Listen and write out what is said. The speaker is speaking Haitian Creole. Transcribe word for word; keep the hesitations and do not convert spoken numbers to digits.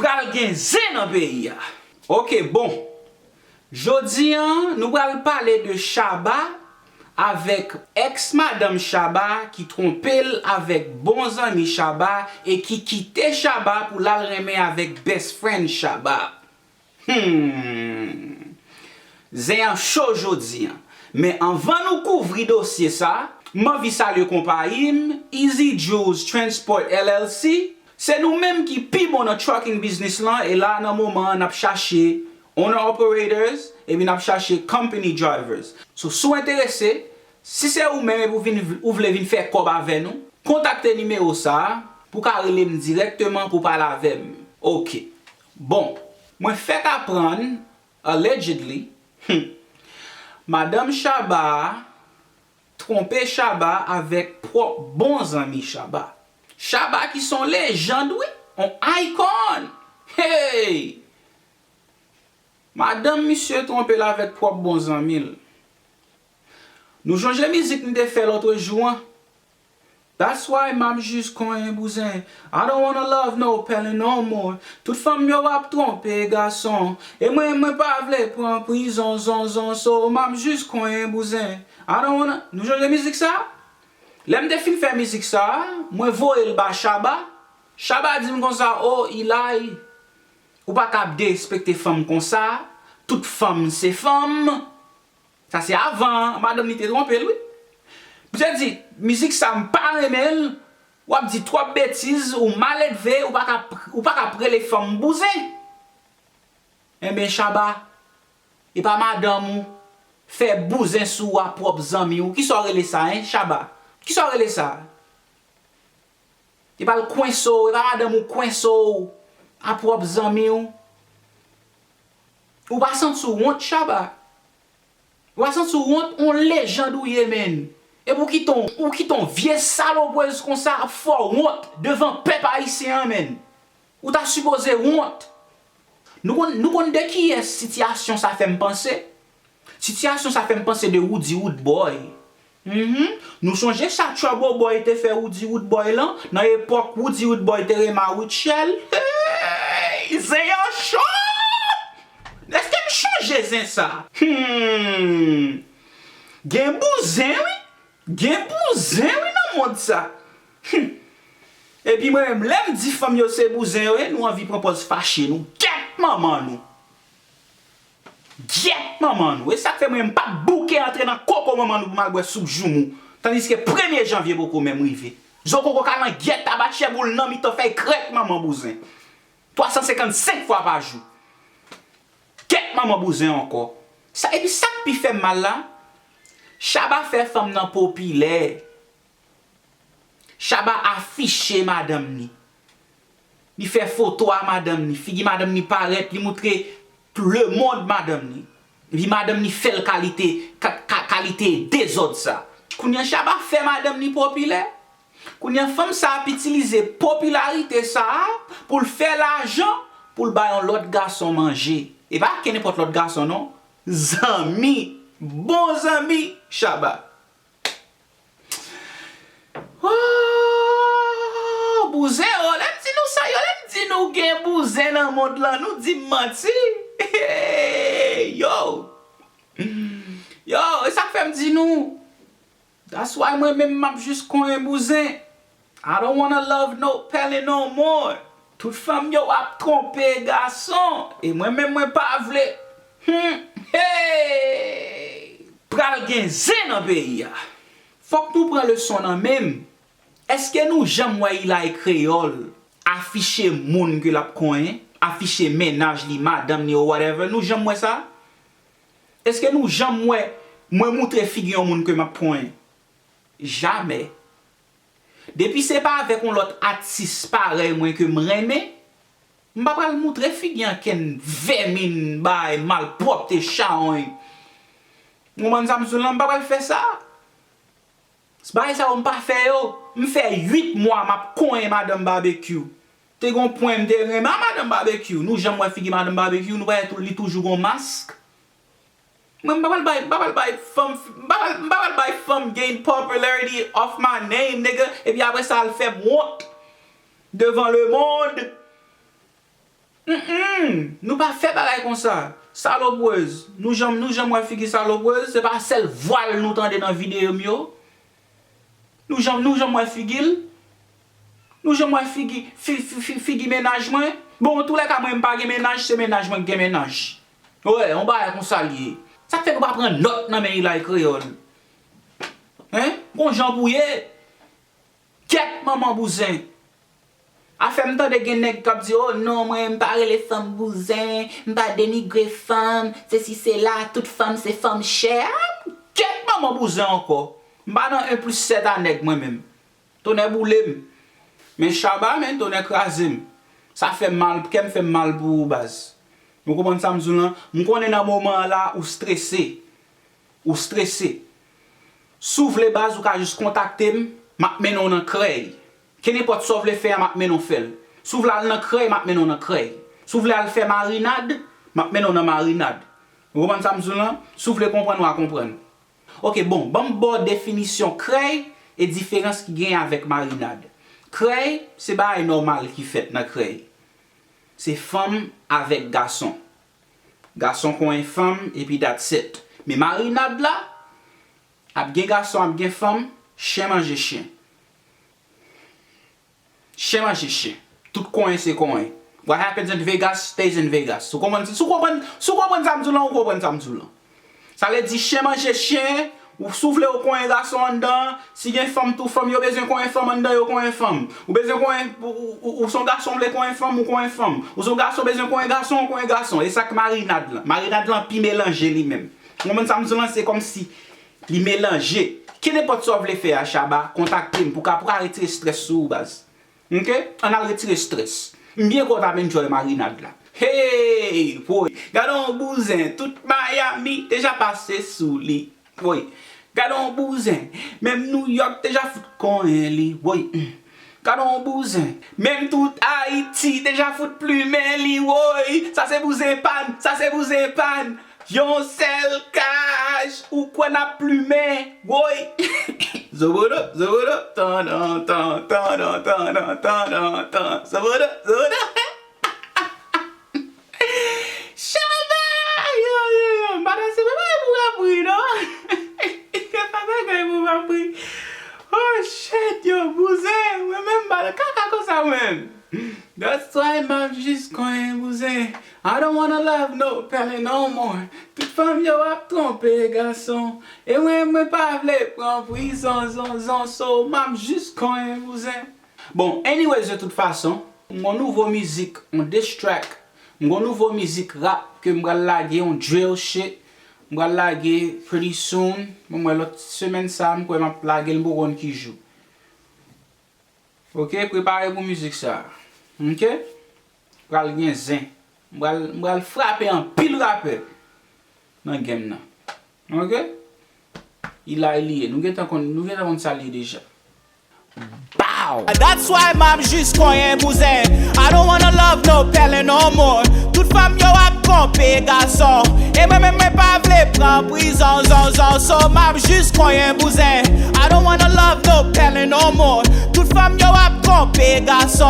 Pral gen zen nan peyi a. Ok, bon. Jodi a, nou pral pale de Shabba avèk ex madanm Shabba ki twonpe l avèk bon zanmi Shabba e ki kite Shabba pou l al renmen avèk best friend Shabba. Hmm. Zen an cho jodi a. Men anvan nou kouvri dosye sa, m anvi salye konpayi m, Easy Jules Transport L L C. Se nou menm ki pi bon nan trucking business lan, e la nan moman an n ap chache owner operators, epi n ap chache company drivers. So, si w enterese, si se ou menm epi ou vin, ou vle vin fè kòb avè nou, kontakte nimewo sa a pou w ka rele m dirèkteman pou w pale avè m. Ok. Bon, mwen fèk aprann, allegedly, hmm, madanm Shabba a twonpe Shabba avèk pwòp bon zanmi Shabba. Shabba ki se yon lejand, wi, yon icon. Hey! Madanm misye twonpe l avèk pwòp bon zanmi l. Nou chonje mizik m te fè lòtrejou an? That's why m ap jis konyen bouzen. I don't wanna love no pèlen no more. Tout fanm yo ap twonpe gason. E mwen, mwen pa vle pran prizon, zon, zon, so m ap jis konyen bouzen. I don't wanna, nou chonje mizik sa? Lè m te fin fè mizik sa, mwen voye l ba Shabba. Shabba di m konsa, "Oh, Eli, ou pa ka ap derespekte fanm konsa. Tout fanm se fanm." Sa se avan madanm li te twonpe l, wi. Misye di, "Mizik sa m pa renmen l, w ap di twòp betiz, ou maledve, ou pa ka, ou pa ka ap rele fanm bouzen." Enben, Shabba, e pa madanm ou fè bouzen sou ou a pwòp zanmi w. Kisa w rele sa, en, Shabba? Kisa w rele sa? E pa l kwense w, e pa madanm ou kwense w a pwòp zanmi w. Ou pa santi w wont, Shabba? Ou pa santi w wont, on lejand ou ye, menn? Epi ou kite on, ou kite on vye salopwèz konsa ap fè w wont devan pèp ayisyen an, menn. Ou ta sipoze wont. Nou konn, nou konn de kiyès sitiyasyon sa fè m panse? Sitiyasyon sa fè m panse de Roody Roodboy. Mhm. Nou chonje sa Trouble Boy te fè Roody Roodboy lan, nan epòk Roody Roodboy te renmen a Rutshelle? Hey! Zen an cho! Èske m chonje zen sa? Hmm. Gen bouzen, wi. Gen bouzen, wi, nan mond sa. Hmm. Epi mwen menm, lè m di fanm yo se bouzen yo ye, nou anvi pran pòz fache, nou. Gyèt manman nou. Gyèt manman nou. E sa k fè mwen, m p ap bouke antre nan koko manman nou pou m al bwè soup joumou. Tandiske premye janvye poko menm rive. Zo koko ka nan gyèt, aba chè boul nan mitan fèy krèk manman bouzen. Twa san senkannsenk fwa pa jou. Kèt manman bouzen ankò. Sa, epi sa k pi fè m mal la, Shabba fè fanm nan popilè. Shabba afiche madanm ni. Li fè foto a madanm ni. Figi madanm ni parèt, li moutre lemonn madanm ni. Epi madanm ni fè l kalite, ka, ka, kalite dezòd sa. Kounye a Shabba fè madanm ni popilè. Kounye a fanm sa ap itilize popilarite sa a pou l fè lajan, pou l bay yon lòt gason manje. E pa kenenpòt lòt gason non. Zanmi, bon zanmi Shabba. Oh, bouzen, oh, lè m di nou sa, yo, lè m di nou gen bouzen nan mond lan, nou di m manti. Yo. Yo, e sa k fè m di nou. That's why mwen menm m ap jis konyen bouzen. I don't wanna love no pèlen no more. Tout fanm yo ap twonpe gason. E mwen menm mwen pa vle. Hmm. Hey! Pral gen zen nan peyi a. Fòk nou pran leson nan men m. Èske nou janm wè Eli Kreyòl afiche moun ke l ap konyen? Afiche mennaj li, madanm ni, or whatever? Nou janm wè sa? Èske nou janm wè mwen moutre figi yon moun ke m ap konyen? Jamè. Depi se pa avèk yon lòt atis parèy mwen ke m renmen, m pa pral moutre figi ankenn vèmin, bay, malpwòpte, chawony. Ou konprann sa m di w lan? M pa pral fè sa. Bagay sa yo m pa fè yo. M fè uit mwa m ap konyen madanm Babekyou. Te gon pwen m te renmen a madanm Babekyou. Nou janm wè figi madanm Babekyou, nou pa wè tou, li toujou gon mask. Mwen m pa pral bay, m pa pral bay fanm, m pa pral, m pa pral bay fanm gain popularity off my name, nigga. Epi apre sa, al fè m wont devan lemonn. Nou pa fè bagay konsa. Saloprez. Nou janm, nou janm wè figi saloprez? Se pa sèl vwa l nou tande nan videyo m yo? Nou janm, nou janm wè figi l? Nou janm wè figi, fi, fi, fi, figi mennaj mwen? Bon, antoulèka, mwen, m pa gen mennaj, se mennaj mwen ki gen mennaj. Wè, yon bagay konsa l ye. Sa k fè nou pa pran nòt nan men Ilay Kreyòl? Hein? Gon jan pou ye? Kyèt manman bouzen. Afè m tande gen nèg k ap di, "Oh non, mwen m pa rele fanm bouzen, m pa denigre fanm, sesi sela, tout fanm se fanm chè." Ah, kyèt manman bouzen ankò. M pa nan en plis sèt a nèg mwen menm. Tonnè boule m. Men Shabba, men tonnè kraze m. Sa fè m mal, kè m fè m mal pou ou, baz. Ou konprann sa m di w lan? M konnen nan moman an la, ou strese. Ou strese. Si w vle, baz, ou ka jis kontakte m, m ap mennen w nan krèy. Kenenpòt sa w vle fè a, m ap mennen w fè l. Si w vle al nan krèy, m ap mennen w nan krèy. Si w vle al fè marinad, m ap mennen w nan marinad. Ou konprann sa m di w lan? Si w vle konprann, w a konprann. Ok, bon, ban m ba w definisyon krèy e diferans ki genyen avèk marinad. Krèy, se bagay nòmal ki fèt nan krèy. Se fanm avèk gason. Gason konyen fanm, epi that's it. Men marinad la, ap gen gason, ap gen fanm, chen manje chen. Chen manje chen. Tout konyen se konyen. What happens in Vegas stays in Vegas. Si w konprann, si w konprann, si w konprann sa m di w lan, ou konprann sa m di w lan. Sa vle di chen manje chen, ou si w vle ou konyen gason anndan, si gen fanm tou fanm yo bezwen konyen fanm anndan yo konyen fanm. Ou bezwen konyen, ou, ou, ou, ou se yon gason vle konyen fanm, ou konyen fanm. Ou se yon gason bezwen konyen gason, ou konyen gason. E sa k marinad lan. Marinad lan pi melanje li menm. Ou konprann sa m di w lan, se kòmsi li melanje. Kenenpòt sa w vle fè a, Shabba, kontakte m pou ka, pou ka retire strès sou ou, baz. Ok? Ann al retire strès. M byen kwè w t ap enjoy marinad la. Hey! Woy! Gade yon bouzen, tout Miami deja pase sou li. Woy! Gade yon bouzen, menm New York deja fout konyen li. Woy! Mm. Gade yon bouzen, menm tout Ayiti deja fout plimen li. Woy! Sa se bouzen pa n, sa se bouzen pa n. Yon sèl kaj, ou kwè n ap plimen, woy. Zobodo, zobodo, tandan, tan, tandan, tandan, tandan, tan, zobodo, zobodo. Shabba! Yo, yo, yo, m pa danse, pa bagay pou m ap ri, non. Se pa bagay pou m ap ri. Oh, shit, yo, bouzen, mwen menm, m pa nan kaka konsa, mwen. That's why m ap jis konyen bouzen. I don't wanna love no pèlen no more. Tout fanm yo ap twonpe gason. E mwen, mwen pa vle pran prizon, zon, zon. So, m ap jis konyen bouzen. Bon, anyways, de tout fason, m gon nouvo mizik, yon diss track. M gon nouvo mizik rap ke m pral lage, yon drill shit. M pral lage pretty soon. Bon, mwen lòt semèn sa, m kwè m ap lage l, m poko konn ki jou. Ok, prepare pou mizik sa. Ok? Pral gen zen. M pral, m pral frape anpil rapè nan game nan. Ok? Ilay li ye. Nou gentan konn, nou gentan konn sa li ye deja. Bow! That's why m ap jis konyen bouzen. I don't wanna love no pèlen no more. Tout fanm yo ap twonpe gason. E mwen menm mwen pa vle pran prizon, zon, zon. So m ap jis konyen bouzen. I don't wanna love no pèlen no more. Tout fanm yo ap twonpe gason.